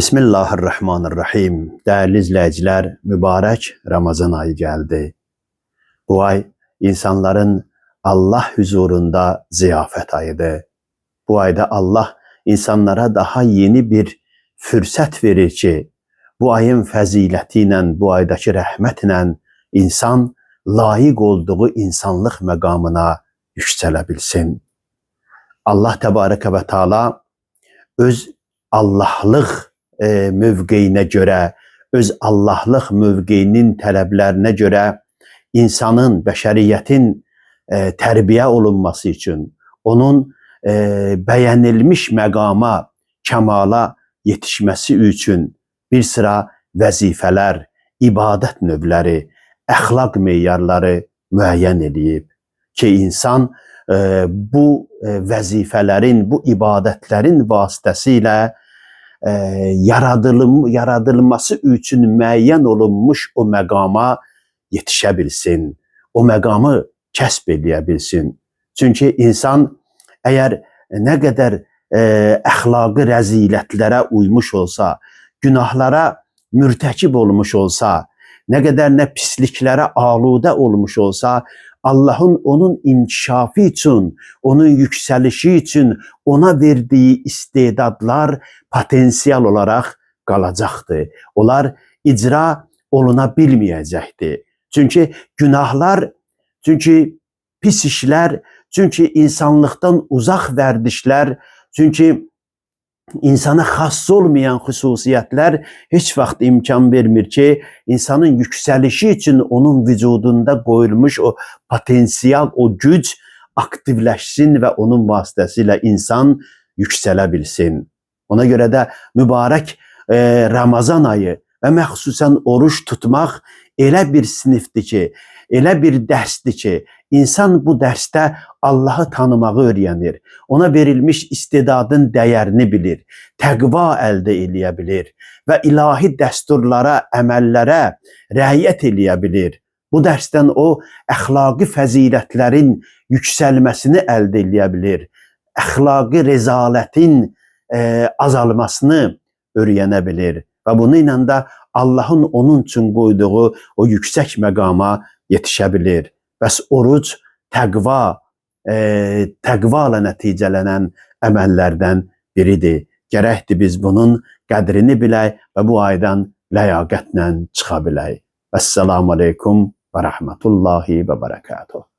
Bismillahirrahmanirrahim. Dəyərli izləyicilər, mübarək Ramazan ayı gəldi. Bu ay insanların Allah huzurunda ziyafət ayıdır. Bu ayda Allah insanlara daha yeni bir fürsət verir ki, bu ayın fəziləti ilə, bu aydakı rəhmətlə insan layiq olduğu insanlıq məqamına yüksələ bilsin. Allah Təbarəkə və Teala öz Allahlıq mövqeyinə görə, öz Allahlıq mövqeyinin tələblərinə görə insanın, bəşəriyyətin tərbiyə olunması üçün, onun bəyənilmiş məqama, kəmala yetişməsi üçün bir sıra vəzifələr, ibadət növləri, əxlaq meyarları müəyyən eləyib ki, insan bu vəzifələrin, bu ibadətlərin vasitəsilə yaradılması üçün müəyyən olunmuş o məqama yetişə bilsin, o məqamı kəsb eləyə bilsin. Çünki insan əgər nə qədər əxlaqi rəzilətlərə uymuş olsa, günahlara mürtəkib olmuş olsa, nə qədər nə pisliklərə aludə olmuş olsa, Allahın onun inkişafı üçün, onun yüksəlişi üçün ona verdiyi istedadlar potensial olaraq qalacaqdır. Onlar icra oluna bilməyəcəkdir. Çünki günahlar, çünki pis işlər, çünki insanlıqdan uzaq vərdişlər, çünki insana xas olmayan xüsusiyyətlər heç vaxt imkan vermir ki, insanın yüksəlişi üçün onun vücudunda qoyulmuş o potensial, o güc aktivləşsin və onun vasitəsilə insan yüksələ bilsin. Ona görə də mübarək Ramazan ayı və məxsusən oruç tutmaq elə bir sinifdir ki, elə bir dərsdir ki, insan bu dərsdə Allahı tanımağı öyrənir. Ona verilmiş istedadın dəyərini bilir, təqva əldə eləyə bilir və ilahi dəsturlara, əməllərə riayət eləyə bilir. Bu dərsdən o əxlaqi fəzilətlərin yüksəlməsini əldə eləyə bilir. Əxlaqi rezalətin azalmasını öyrənə bilir və bununla da Allahın onun üçün qoyduğu o yüksək məqama yetişə bilir. Bəs oruc təqva, təqva ilə nəticələnən əməllərdən biridir. Gərəkdir biz bunun qədrini bilək və bu aydan ləyaqətlə çıxa bilək. Vəssalamu aleykum və rəhmətullahi və bərəkatuhu.